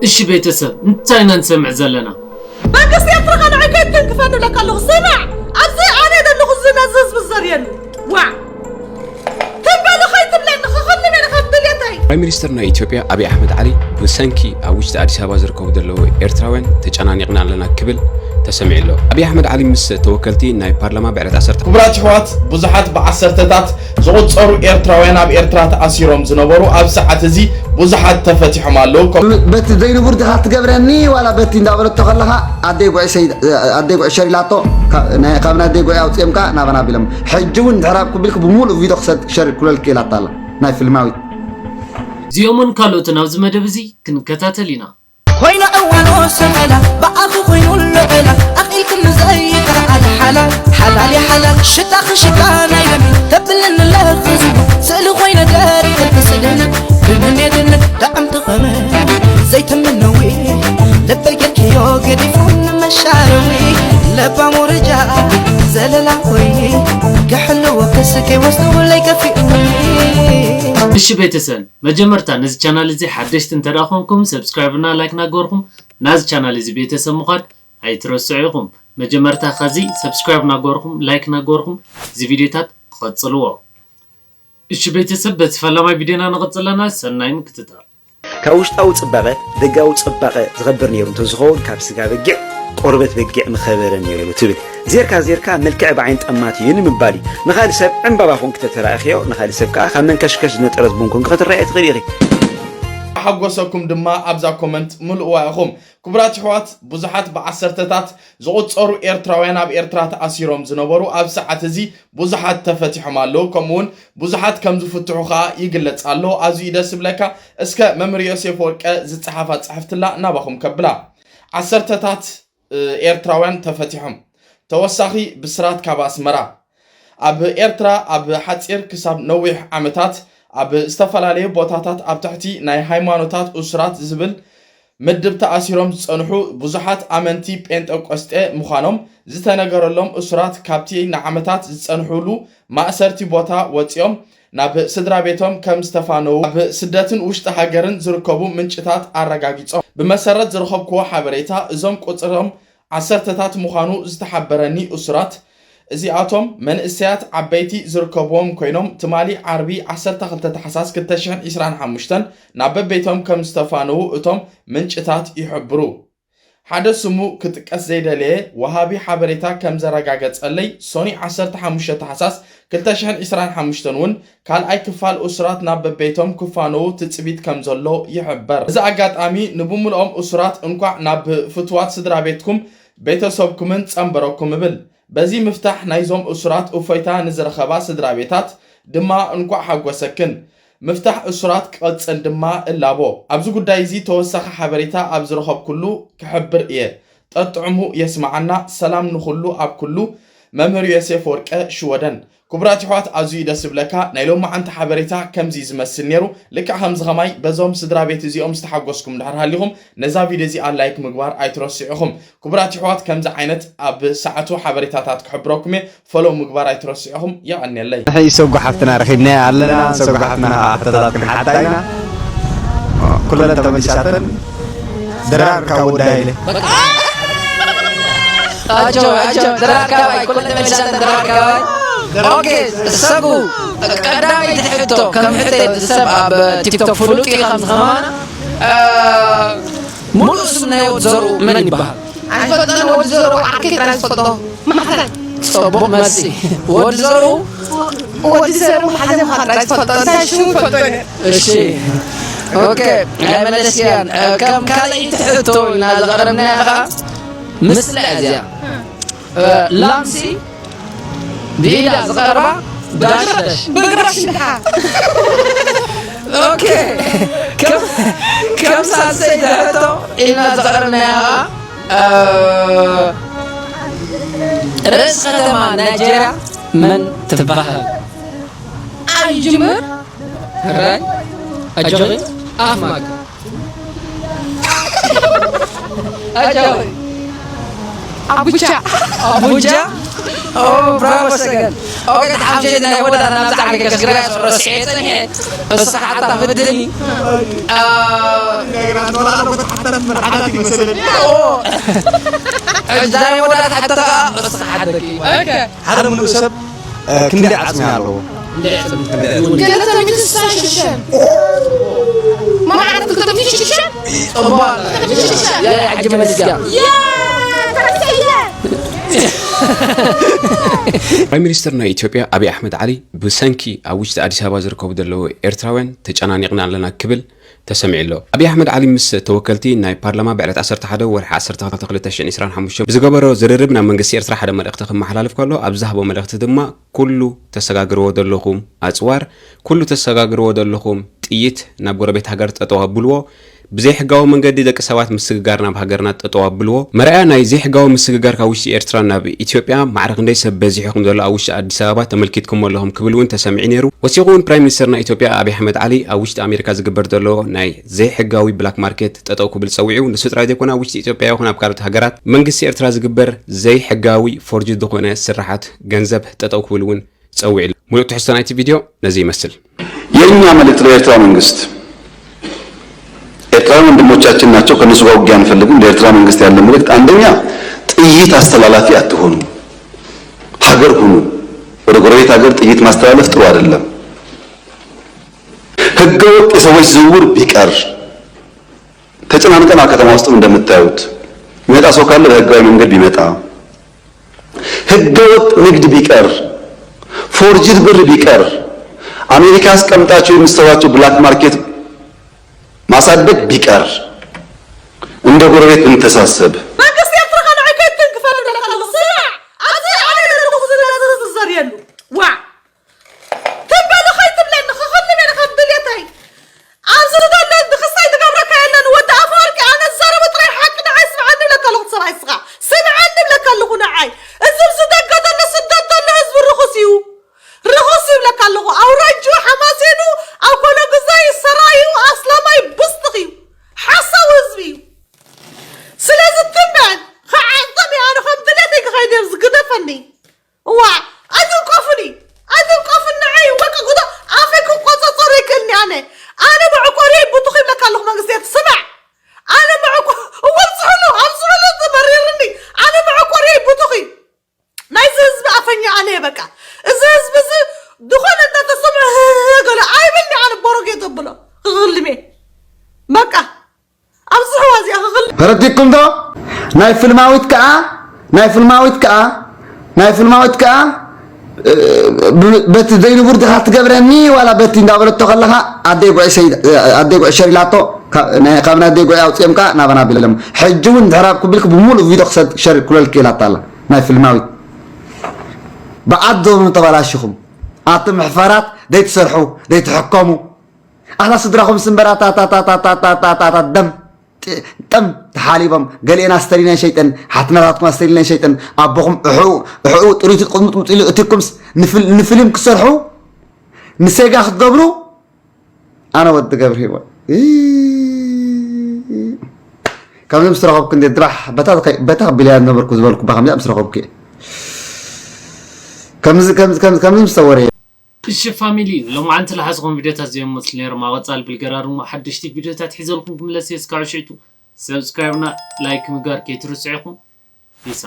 እሺ ቤተሰብ፣ እንታይ ኢና ንሰምዕ ዘለና? መንግስቲ ኤርትራ ኸ ንዓይ ከየትንክፈኒ እብለካ ኣለኹ። ስማዕ፣ ኣብዚ ኣነ ዘለኹ እዚ ነዚ ህዝቢ ዝዘርየኒ። ዋዕ! ትም በሉ ኸይትብለኒ፣ ክኸልም እየ ከም ድሌተይ። ፕራይም ሚኒስተር ናይ ኢትዮጵያ ኣብይ ኣሕመድ ዓሊ ብሰንኪ ኣብ ውሽጢ ኣዲስ ኣበባ ዝርከቡ ዘለዉ ኤርትራውያን ተጨናኒቕና ኣለና ክብል ተሰሚዑ ኣሎ። ኣብይ ኣሕመድ ዓሊ ምስ ተወከልቲ ናይ ፓርላማ ብዕለት ዓሰርተ ክቡራት ኣሕዋት፣ ብዙሓት ብዓሰርተታት ዝቑጸሩ ኤርትራውያን ኣብ ኤርትራ ተኣሲሮም ዝነበሩ ኣብ ሰዓት እዚ ብዙሓት ተፈቲሖም ኣለዉ። ከም በቲ ዘይንቡር ዲኻ ትገብረኒ ዋላ በቲ እንዳበለቶ ከለኻ ኣደይ ጉዕሸ ኣደይ ጉዕሸር ኢላቶ ካብ ናይ ኣደይ ጉዕ ኣውፅኦም ከዓ ናባና ኣቢሎም ሕጂ እውን ድሕር ኣብ ክብልክ ብምሉእ ቪድዮ ክሰድ ሸር ክብለልክ ኢላታ ኣላ ናይ ፍልማዊት እዚኦምን ካልኦትን ኣብዚ መደብ እዚ ክንከታተል ኢና። ኮይና እዋኖ ሰመላ ብኣኺ ኮይኑ ልዕላ ኣኺልክኒ ዘይከኣል ሓላል ሓላል ሓላል ሽታኺ ሽታ ናይ ደሚ ተብለኒ ለኽዚ ስእሊ ኮይነ ደሪኸልኪ ስእልና ብመን የድኒ ጣዕምቲ ኸመ ዘይትምነዊ ልበይ ጌርክዮ ገዲፉኒ መሻረዊ ለባም ወረጃ ዘለላ ኮይኒ ክሕልዎ ከስከይ ወስደውለይ ከፊኡኒ እሺ ቤተሰብ መጀመርታ ነዚ ቻናል እዚ ሓደሽቲ እንተደኣ ኮንኩም ሰብስክራይብ እና ላይክ ናገርኩም ናዚ ቻናል እዚ ቤተሰብ ምዃን ኣይትረስዑ ኢኹም። መጀመርታ ኸዚ ሰብስክራይብ ናገርኩም ላይክ ናገርኩም እዚ ቪዲዮታት ክቐጽልዎ። እሺ ቤተሰብ በቲ ፈላማይ ቪዲዮና ንቐጽለና ሰናይ ምክትታል። ካብ ውሽጣዊ ጽባቐ ደጋዊ ጽባቐ ዝኸብር ነይሩ እንተዝኸውን ካብ ስጋ በጊዕ ቆርበት በጊዕ ምኸበረ ነይሩ ትብል። ዜርካ ዜርካ መልክዕ ብዓይኒ ጠማት እዩ ንምባል እዩ። ንኻልእ ሰብ ዕምባባ ኮንክ ተተራእኽዮ ንኻልእ ሰብ ከኣ ካብ መንከሽከሽ ዝነጠረት ቡን ኮንክ ክትረኣየ ትኽእል ኢኺ። ሓጎሰኩም ድማ ኣብዛ ኮመንት ምልእዋ ኢኹም። ክቡራት ኣሕዋት፣ ብዙሓት ብዓሰርተታት ዝቑጸሩ ኤርትራውያን ኣብ ኤርትራ ተኣሲሮም ዝነበሩ ኣብ ሰዓት እዚ ብዙሓት ተፈቲሖም ኣለዉ፣ ከምኡውን ብዙሓት ከም ዝፍትሑ ኸኣ ይግለጽ ኣሎ። ኣዝዩ ደስ ዝብለካ፣ እስከ መምህር ዮሴፍ ወርቀ ዝጸሓፋ ጽሕፍትላ ናባኹም ከብላ። ዓሰርተታት ኤርትራውያን ተፈቲሖም። ተወሳኺ ብስራት ካብ ኣስመራ። ኣብ ኤርትራ ኣብ ሓጺር ክሳብ ነዊሕ ዓመታት ኣብ ዝተፈላለዩ ቦታታት ኣብ ትሕቲ ናይ ሃይማኖታት እሱራት ዝብል ምድብ ተኣሲሮም ዝጸንሑ ብዙሓት ኣመንቲ ጴንጠቆስጤ ምዃኖም ዝተነገረሎም እሱራት ካብቲ ንዓመታት ዝጸንሑሉ ማእሰርቲ ቦታ ወጺኦም ናብ ስድራ ቤቶም ከም ዝተፋነዉ ኣብ ስደትን ውሽጢ ሃገርን ዝርከቡ ምንጭታት ኣረጋጊጾም። ብመሰረት ዝረኸብክዎ ሓበሬታ እዞም ቁጽሮም ዓሰርተታት ምዃኑ ዝተሓበረኒ እሱራት እዚኣቶም መንእሰያት ዓበይቲ ዝርከብዎም ኮይኖም ትማሊ ዓርቢ ዓሰርተ ክልተ ታሕሳስ ክልተ ሽሕን ዕስራን ሓሙሽተን ናብ በቤቶም ከም ዝተፋነዉ እቶም ምንጭታት ይሕብሩ። ሓደ ስሙ ክጥቀስ ዘይደለየ ወሃቢ ሓበሬታ ከም ዘረጋገጸለይ ሶኒ ዓሰርተ ሓሙሽተ ታሕሳስ ክልተ ሽሕን ዕስራን ሓሙሽተን እውን ካልኣይ ክፋል እሱራት ናብ በቤቶም ክፋነዉ ትጽቢት ከም ዘሎ ይሕበር። እዚ ኣጋጣሚ ንብምልኦም እሱራት እንኳዕ ናብ ፍትዋት ስድራ ቤትኩም ቤተሰብኩምን ጸንበረኩም እብል። በዚ ምፍታሕ ናይዞም እሱራት እፎይታ ንዝረኸባ ስድራ ቤታት ድማ እንቋዕ ሓጎሰክን። ምፍታሕ እሱራት ክቐጽል ድማ እላቦ። ኣብዚ ጉዳይ እዚ ተወሳኺ ሓበሬታ ኣብ ዝረኸብኩሉ ክሕብር እየ። ጠጥዕሙ የስምዓና። ሰላም ንኹሉ ኣብ ኩሉ። መምህር ዮሴፍ ወርቀ ሽወደን። ክቡራት ኣሕዋት ኣዝዩ ደስ ዝብለካ ናይ ሎማዓንቲ ሓበሬታ ከምዚ እዩ ዝመስል ነይሩ። ልክዕ ከምዚ ከማይ በዞም ስድራ ቤት እዚኦም ዝተሓጎስኩም ድሕር ሃሊኹም ነዛ ቪድዮ እዚኣ ላይክ ምግባር ኣይትረስዑ ኢኹም። ክቡራት ኣሕዋት ከምዚ ዓይነት ኣብ ሰዓቱ ሓበሬታታት ክሕብረኩም እየ። ፎሎው ምግባር ኣይትረስዑ ኢኹም። የቐንየለይ። ሕጂ ሰጉ ሓፍትና ረኺብናያ ኣለና። ሰጉ ሓፍትና ከዓ ሕቶታት ክንሓታ ኢና። ኩለን ተመሊሳተን ድራር ካብ ወዲ ሃይለ ኣጆ ኣጆ ድራር ካባይ ኩለን ተመሊሳተን ድራር ካባይ ኦኬ ሰጉ ቀዳመይቲ ሕቶ ከም ሕተት ሰብ ኣብ ቲክቶክ ፍሉጥ እዩ ከምዚ ከማና ሙሉእ ስም ናይ ወዲ ዘርኡ መን ይበሃል? ኣይፈልጦን ወዲ ዘርኡ ዓርከይ ጥራይ ዝፈልጦ ማሕተን ጽቡቕ መልሲ ወዲ ዘርኡ ወዲ ዘርኡ ሓዘን ምዃን ጥራይ ዝፈልጦ እንታይ ሽሙ ይፈልጦ እየ እሺ ኦኬ ኣይመለስያን ከም ካልኣይቲ ሕቶ ኢና ዘቕረብናያ ኸዓ ምስላ እዚኣ ላምሲ ብኢዳ ዝቐርባ ዳሽዳሽ ብእግራ ሽንድሓ ኦኬ ከም ሳልሰይ ዘረቶ ኢና ዘቐረብናያ ኸዓ ርእስ ከተማ ናይጀርያ መን ትበሃል? ኣይጅምር ሕራይ ኣጆኺ ኣፍ ማግ ኣጃዊ ኣቡቻ ኣቡጃ ኦ፣ ብራቮ ሰገን። ኦኬ፣ ተሓምሸ ናይ ወዳት ናብዛ ዓርከይ ከስግራ ረስዔ ጸኒሐ። እስኻ ሓታ ፍድኒ። አ፣ ኦ፣ እዛ ናይ ወዳት ሓታ እስኻ ሓደኪ። ኦኬ። ሓደ ምሉእ ሰብ፣ እ፣ ክንደይ ዓጽሚ ኣለዎ? ክልተ ሚእቲ ስሳን ሽዱሽተን። መዓት ክልተ ሚእቲ ሽዱሽተ? ጽቡቕ። ክልተ ሚእቲ ሽዱሽተ። ያ፣ ያ፣ ዓጅበ መስጊያ። ያ፣ ተረሰየ። ፕራይም ሚኒስተር ናይ ኢትዮጵያ ኣብይ ኣሕመድ ዓሊ ብሰንኪ ኣብ ውሽጢ ኣዲስ ኣበባ ዝርከቡ ዘለዉ ኤርትራውያን ተጨናኒቕና ኣለና ክብል ተሰሚዑ ኣሎ። ኣብይ ኣሕመድ ዓሊ ምስ ተወከልቲ ናይ ፓርላማ ብዕለት ዓሰርተ ሓደ ወርሒ ዓሰርተ ክልተ ክልተ ሽሕን ዕስራን ሓሙሽተን ብዝገበሮ ዝርርብ ናብ መንግስቲ ኤርትራ ሓደ መልእኽቲ ክመሓላልፍ ከሎ፣ ኣብ ዝሃቦ መልእኽቲ ድማ፣ ኩሉ ተሰጋግርዎ ዘለኹም ኣጽዋር፣ ኩሉ ተሰጋግርዎ ዘለኹም ጥይት ናብ ጎረቤት ሃገር ጠጠው ኣብልዎ። ብዘይሕጋዊ መንገዲ ደቂ ሰባት ምስግጋር ናብ ሃገርና ጠጠው ኣብልዎ። መርኣያ ናይ ዘይሕጋዊ ምስግጋር ካብ ውሽጢ ኤርትራ ናብ ኢትዮጵያ ማዕረ ክንደይ ሰብ በዚሑ ከም ዘሎ ኣብ ውሽጢ ኣዲስ ኣበባ ተመልኪትኩሞ ኣለኹም ክብል እውን ተሰሚዑ ነይሩ። ወሲኹ እውን ፕራይም ሚኒስተር ናይ ኢትዮጵያ ኣብይ ኣሕመድ ዓሊ ኣብ ውሽጢ ኣሜሪካ ዝግበር ዘሎ ናይ ዘይሕጋዊ ብላክ ማርኬት ጠጠው ክብል ጸዊዑ። ንሱ ጥራይ ዘይኮነ ኣብ ውሽጢ ኢትዮጵያ ይኹን ኣብ ካልኦት ሃገራት መንግስቲ ኤርትራ ዝግበር ዘይሕጋዊ ፎርጅድ ዝኾነ ስራሓት ገንዘብ ጠጠው ክብል እውን ጸዊዑ ኣሎ። ሙሉእ ትሕዝቶ ናይቲ ቪድዮ ነዚ ይመስል። የኛ መልእክት ለኤርትራ መንግስት፣ ኤርትራውያን ወንድሞቻችን ናቸው፣ ከነሱ ጋር ውጊያ አንፈልግም። ለኤርትራ መንግስት ያለ መልእክት፣ አንደኛ ጥይት አስተላላፊ አትሆኑ፣ ሀገር ሁኑ። ወደ ጎረቤት ሀገር ጥይት ማስተላለፍ ጥሩ አይደለም። ህገወጥ የሰዎች ዝውውር ቢቀር፣ ተጨናንቀናል። ከተማ ውስጥም እንደምታዩት የሚመጣ ሰው ካለ በህጋዊ መንገድ ቢመጣ፣ ህገወጥ ንግድ ቢቀር፣ ፎርጅድ ብር ቢቀር፣ አሜሪካ አስቀምጣችሁ የምትሰሯቸው ብላክ ማርኬት ማሳደግ ቢቀር፣ እንደ ጎረቤት ብንተሳሰብ። መንግስቲ ኤርትራ ንዓይ ከይትንክፈኒ እብለካ ኣለኹ። ስማዕ፣ ኣብዚ ኣነ ዘለኹ ዝና ዝርዝር የሉ። ዋዕ! ትም በሉ ከይትብለኒ፣ ክኽልም እየ ከም ድሌተይ። ኣብዚ ዘሎ ክስታይ ትገብረካ የለን። ወዲ ኣፈወርቂ፣ ኣነ ዝዛረቦ ጥራይ ሓቂ ንዓይ ስምዓኒ እብለካ ኣለኹ። ሰብኣይ እስኻ ስምዓኒ እብለካ ኣለኹ ንዓይ። እዚ ኣብዚ ደገ ዘሎ ስደት ዘሎ ህዝቢ ርኹስ እዩ። ርኹስ ይብለካ ኣለኹ። ኣውራጁ፣ ሓማሴኑ፣ ኣኮለጉዛይ፣ ሰራዩ፣ ኣስላማይ ብስጥኽ እዩ። ሓሳዊ ህዝቢ እዩ። ስለዚ ትም በል፣ ክዓጽም እየ ኣነ ከም ድሌተይ ክኸይድ እየ፣ ዝግደፈኒ። እዋ፣ ኣይትንቀፉኒ፣ ኣይትንቀፉኒ፣ ንዓይ በቃ ጉዳ ኣፈይ ክቆጻጸሮ ይክእልኒ ኣነ። ኣነ መዕቆሪ ብቱኽ ይብለካ ኣለኹ መንግስቲ ኤርትራ። ስማዕ፣ ኣነ መዕቆ-፣ እወ፣ ኣብጽሑሉ፣ ኣብጽሑሉ፣ እቲ መሪርኒ። ኣነ መዕቆሪ ብቱኽ እዩ። ናይዚ ህዝቢ ኣፈኛ ኣነ እየ በቃ። እዚ ህዝቢ እዚ ዝኾነ እንተተሰምዖ ህህህ ገለ ኣይብልኒ ኣነ ቦሮጌ ዘብሎ። ክኽልሜ። በቃ። ኣብዝሕዋ እዚኣ ክኽል- ተረዲእኩም ዶ? ናይ ፍልማዊት ከኣ፣ ናይ ፍልማዊት ከኣ፣ ናይ ፍልማዊት ከኣ፣ እ፣ ብ-፣ በቲ ዘይንቡር ዲኻ ትገብረኒ ዋላ በቲ እንዳበለቶ ከለኻ ኣደይ ጉዕሸ-፣ ኣደይ ጉዕሸር ኢላቶ፣ ካብ ናይ፣ ካብ ናይ ኣደይ ጉዕ ኣውፅኦም ከኣ ናባና ቢሎም። ሕጂ እውን እንድሕር ኣብ ክብልክ ብምሉእ ቪድዮ ክሰድ-፣ ሸር ክብለልክ ኢላታ ኣላ። ናይ ፍልማዊት። ብዓዶም ተበላሽኹም። ኣቱም ሕፋራት ዘይትሰርሑ፣ ዘይትሕከሙ። ኣታ ስድራኹም ስምበር ኣታ፣ ኣታ፣ ኣታ፣ ኣታ፣ ኣታ፣ ኣታ፣ ኣታ፣ ደም፣ ጥ-፣ ጠም ተሓሊቦም። ገሊኤን ኣስተሊለን ሸይጠን፣ ሓትናታትኩም ኣስተሊለን ሸይጠን፣ ኣቦኹም እሕኡ፣ እሕኡ ጥሪቱ ቅጥምጥምጥ ኢሉ እትኩምስ ንፍል-፣ ንፊልም ክሰርሑ፣ ንሴጋ ክትገብሩ፣ ኣነ ወዲ ገብረ ህይወት። እ-፣ ከምዚ ምስ ረኸብኩ እንዴ ድራሕ በታ ከ-፣ በታ ከቢለያ ዝነበርኩ ዝበልኩ ባ ከምዚኣ ምስ ረኸብኩ እየ። ከምዚ፣ ከምዚ፣ ከምዚ፣ ከምዚ ምስ ተወረየ። እሺ ፋሚሊ፣ ሎማዓንቲ ዝሓዝኹም ቪድዮታት እዚኦም መስሉ ነይሮም። ኣብ ቀጻሊ ብልገራር እሞ ሓደሽቲ ቪድዮታት ሒዘልኩም ክምለስ እየ። እስካብ ሽዕቱ ሰብስክራይብና ላይክ ምግባር ከይትርስዑ ኢኹም። ፒስ።